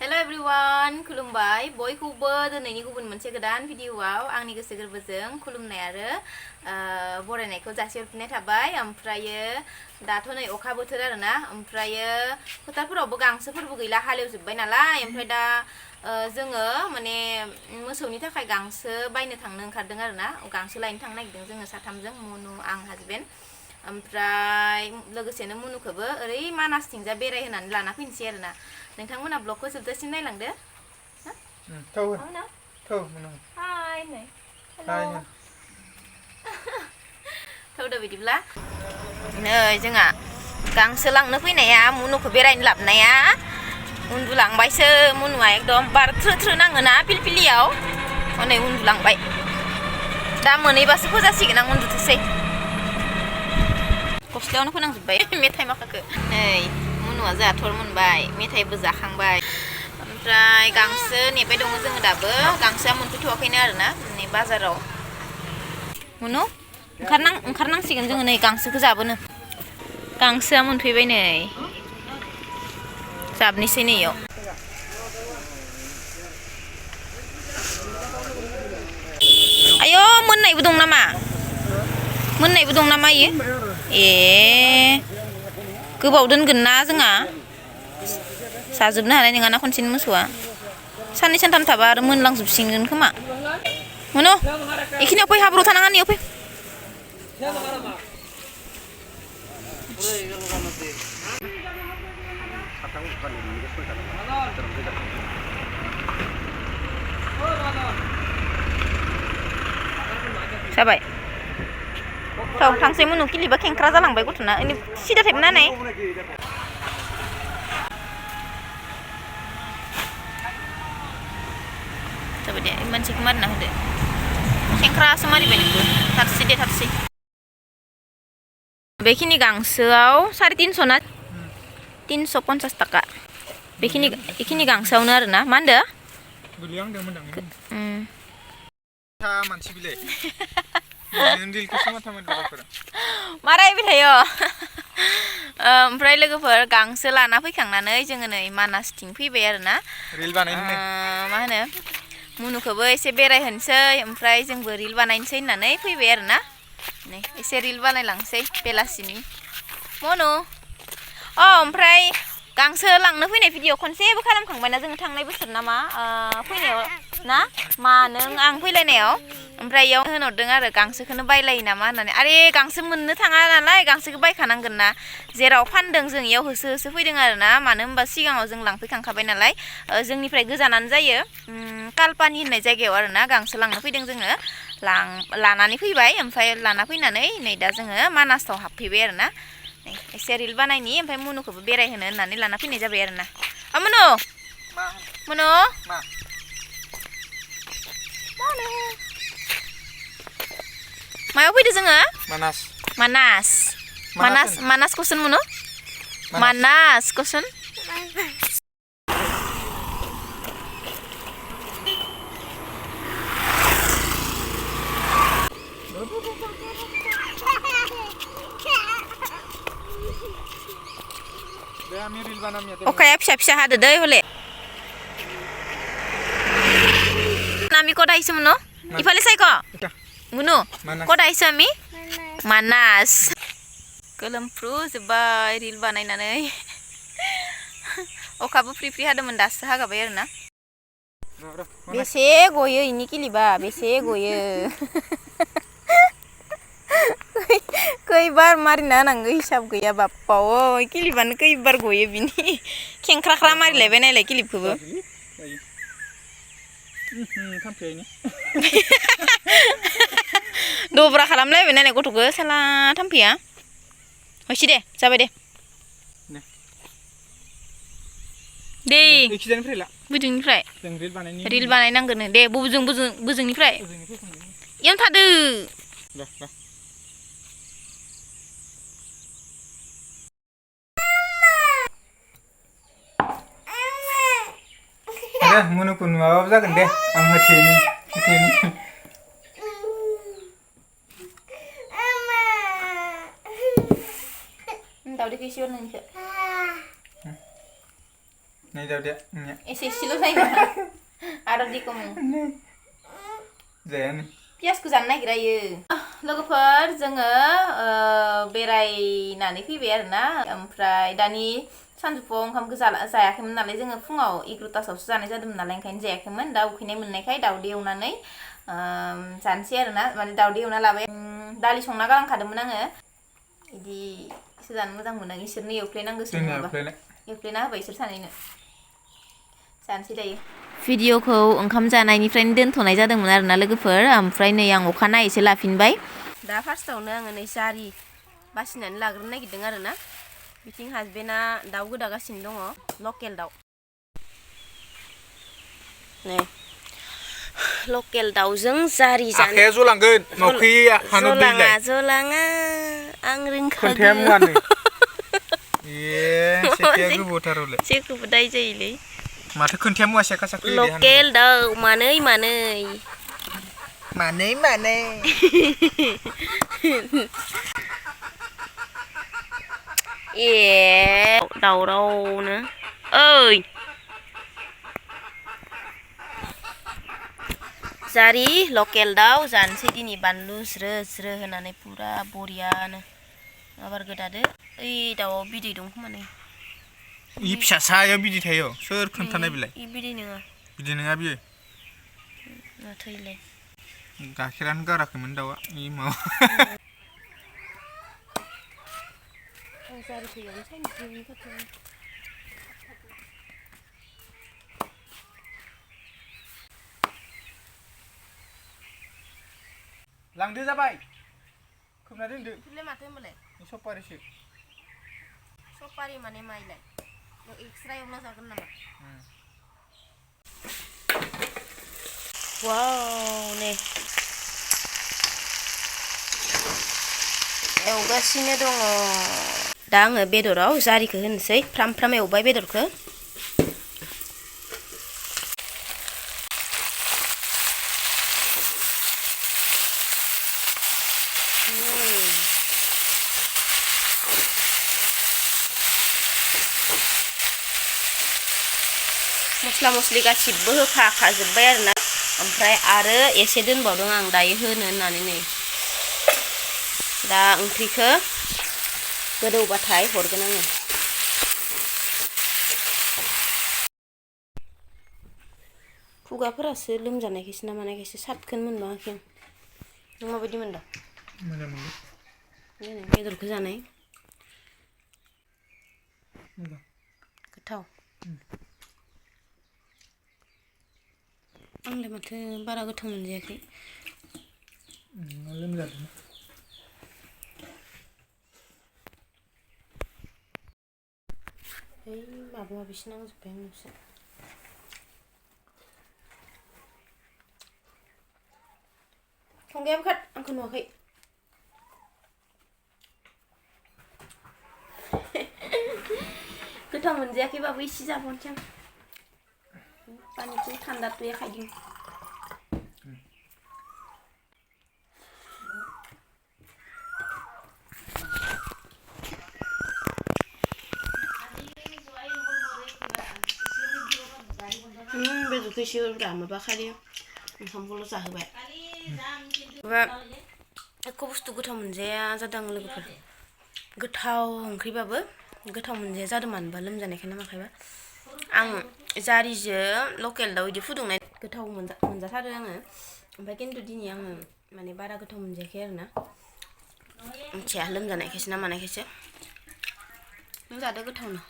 Hello everyone, खुलुमबाय बयखौबो दिनैनि गुबुन मोनसे गोदान भिडिअआव आंनि गोसो गोरबोजों खुलुमनाय आरो बरायनायखौ जासिहरफिननाय थाबाय। ओमफ्रायो दाथ' नै अखा बोथोर आरोना, ओमफ्रायो फोथारफोरावबो गांसोफोरबो गैला, हालेवजोब्बाय नालाय। ओमफ्राय दा जोङो माने मोसौनि थाखाय गांसो बायनो थांनो ओंखारदों आरोना, गांसो लायनो थांनो नागिरदों जोङो साथामजों, मुनु, आं, हासबेन्ड। ओमफ्राय लोगोसेनो मुनुखौबो ओरै मानासथिंजा बेरायहोनानै लाना फैनोसै आरोना। नोंथांमोना ब्लगखौ जोबजासिम नायलांदो। हाय नै हेल' थौदो बिदिब्ला नै जोंहा गांसो लांनो फैनाया, मुनुखौ बेरायनो लाबोनाया उन्दुलांबायसो। मुनुआ एकदम बार थ्रो थ्रो नाङोना फिलफिलियाव, हनै उन्दुलांबाय। दा मोनैबासो फोजासिगोन आं उन्दुथोसै। गस्लायावनो फोनांजोब्बाय मेथाइ माखाखौ। नै मुनुआ जोंहा थर मोनबाय, मेथाइबो जाखांबाय। ओमफ्राय गांसो नेबाय दङ जोङो दाबो, गांसोआ मोनफैथ'वाखैनो आरोना नै बाजाराव। मुनु ओंखारनांसिगोन जोङो नै गांसोखौ जाबोनो। गांसोआ मोनफैबाय नै, जाबनोसै नै इयाव। आय' मोननायबो दं नामा? मोननायबो दं नामा इयो? ए गोबाव दोनगोन ना जोंहा, जाजोबनो हानाय नङाना खनसेनो मोसौआ। साननै सानथाम थाबा आरो मोनलांजोबसिगोन खोमा। मुनु बेखिनियाव फै, हाब्रुआव थानाङा, नैयाव फै। जाबाय थांसै। मुनु किलिबा खेंख्रा जालांबाय गथ'ना, सिदा थायोमोन नानै जाबाय दे। मानसिखौ मारिना होदो, खेंख्रासो मारिबाय नोंबो। थारसै दे थारसै। बेखिनि गांसोआव 350 ना 350 थाखा बेखिनि गांसोआवनो आरोना। मा होनदो? मानसि बिलाइ मारायबाय थायो। ओमफ्राय लोगोफोर गांसो लाना फैखांनानै जोङो नै मानासथिं फैबाय आरोना। मा होनो, मुनुखौबो एसे बेरायहोनोसै, ओमफ्राय जोंबो रिल बानायनोसै होननानै फैबाय आरोना। नै एसे रिल बानायलांसै बेलासिनि। मनु ओमफ्राय गांसो लांनो फैनाय भिडिअ खनसेबो खालामखांबायना जोङो, थांनाय बोसोर नामा फैनायाव ना मा नों आं फैलायनायाव। ओमफ्राय इयाव होनहरदों आरो गांसोखौनो बायलायो नामा होननानै। आरे गांसो मोननो थाङा नालाय, गांसोखौ बायखानांगोन ना। जेराव फानदों जों इयाव होसो होसो फैदों आरोना, मानो होनबा सिगाङाव जों लांफैखांखाबाय नालाय। जोंनिफ्राय गोजानानो जायो, कालपानि होननाय जायगायाव आरोना। गांसो लांनो फैदों जोङो, लानानै फैबाय। ओमफ्राय लाना फैनानै नै दा जोङो मानासाव हाबफैबाय आरोना। एसे रिल बानायनि, ओमफ्राय मुनुखौबो बेरायहोनो होननानै लाना फैनाय जाबाय आरोना। मुनु मुनु मायाव फैदो जोङो? मानास कुइसन मुनु, मानास कुइसन। अखाया फिसा फिसा हादो दै हले। Nami kota isu muno? Ifale sai ko? Muno? Kota isu ami? Manas. Kelempru जोब्बाय रिल बानायनानै। अखाबो फ्रि फ्रि हादोंमोन, दासो हागाबाय आरोना। बेसे गयो इनि किलिबा, बेसे गयो। खैबार मारिना होनांगौ हिसाब गैया बाप्पा अय, किलिबानो खैबार गयो बिनि। खेंख्राख्रा मारिलायबाय नायलाय किलिबखौबो। दब्रा खालामलायबाय नायलाय गथ'खौ साला थाम्फैया। हयसै दे, जाबाय दे। दे बोजोंनिफ्राय रिल बानायनांगोन दे। बोजोंनिफ्राय इयावनो थादो। मुनुखौ नुवाबाबो जागोन दे, आं होथेनि। दावदैखौ एसे हर नोंनिखौ। Này đâu đấy, nhẹ. Ese silo này ada di kamu. Dễ này. Piasku जानो नागिरायो लोगोफोर जोङो बेरायनानै फैबाय आरोना ओमफ्राय दानि सानजौफुआव ओंखामखौ जायाखैमोन नालाय जोङो फुङाव 11टासोआवसो जानाय जादोंमोन नालाय ओंखायनो जायाखैमोन दा उखैनाय मोननायखाय दाउदै एवनानै जानोसै आरोना माने दाउदै एवना लाबाय दालि संना गालांखादोंमोन आङो इदिसो जानो मोजां मोनो इसोरनो एवफ्लेनांगौसो नङाबा एवफ्लेना होबाय इसोर सानैनो जानोसै दायो भिडिअखौ ओंखाम जानायनिफ्रायनो दोनथ'नाय जादोंमोन आरोना लोगोफोर ओमफ्राय नै आं अखानायैसो लाफिनबाय दा फार्स्टआवनो आङो नै जारि बासिनानै लाग्रोनो नागिरदों आरोना बिथिं हासबेन्डआ दाउ गोदागासिनो दङ लकेल दाउ नै लकेल दाउजों जारि जानो आखाया जलांगोन नखि हानो दैलाय जलाङा आं रोंखागौ खोन्थाया मुवानो सेखाया गोबौथारलै जेखौबो दाय जायोलै माथो खोन्थाया मुवा सेखा साखि लकेल दाउ मानै ए दावरावनो ओइ जारि लकेल दाउ जानोसै दिनै बानलु ज्रो ज्रो होनानै पुरा बरियानो माबार गोदादो ओइ दाउआव बिदै दं खोमा नै इ फिसासायाव बिदै थायो सोर खोन्थानाय बिलाय इ बिदै नङा बियो माथो इलाय गाखेरानो गाराखैमोन दाउआ इ माबा जारि फैयानो साइनसनि खाथियाव लांदो जाबाय खोबना दोनदो इलाय माथो होमबालाय सपारिसो सपारि माने माइलाय एक्सट्रा एवना जागोन नामा वाव नै एवगासिनो दङ दा आङो बेदराव जारिखौ होनोसै फ्राम फ्राम एवबाय बेदरखौ मस्ला मस्लि गासिबो होखाजोब्बाय आरोना ओमफ्राय आरो एसे दोनबावदों आं दायो होनो होननानै नै दा ओंख्रिखौ गोदौबाथाय हरगोन आङो खुगाफोरासो लोमजानायखायसो ना मानायखायसो सातखौनो मोनबाङाखै आं नों माबायदि मोनदों मोजां मोनदों बेदरखौ जानाय गोथाव आंलाय माथो बारा गोथाव मोनजायाखै लोमजादों ओइ माबा माबिसो नांजोब्बाय आंनावसो संगायाबो खाथ आंखौ नुवाखै गोथाव मोनजायाखैबाबो इसे जाबावनोसै आं पानिखौ थान्दा तुया खायदों बेदरखौ एसे माबा खालि ओंखामखौल' जाहोबाय एख' बुस्थु गोथाव मोनजाया जादों लोगोफोर गोथाव ओंख्रिबाबो गोथाव मोनजाया जादों मानोबा लोमजानायखायना माखायबा आं जारिजों लकेल दाउ इदि फुदुंनाय गोथाव मोनजाथारो आङो ओमफ्राय खिन्थु दिनै आङो माने बारा गोथाव मोनजायाखै आरोना मिथिया लोमजानायखायसो ना मानायखायसो नों जादो गोथावनो